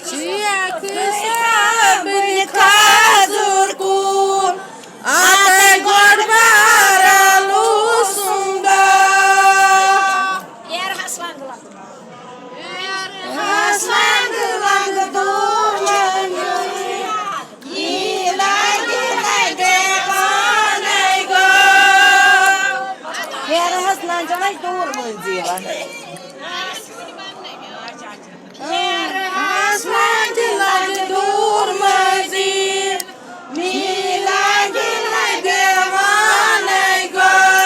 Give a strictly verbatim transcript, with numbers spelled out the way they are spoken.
شیخ صٲبنہِ کھَزُر کُن، اَتَے گۄڈٕ باران اوسُم دَہ۔ ہَس لنٛگہٕ لنٛگہٕ دوٗر مٔنزِل، یی لَگہِ لَگہِ پانَے گوٚو۔ ہیرٕ ہَس لنٛجہِ لَگہِ دوٗر مٔنزِل۔ ہَس لنٛجہِ لَگہِ دوٗر مٔنزِل، یی لَگہِ لَگہِ پانَے گوٚو۔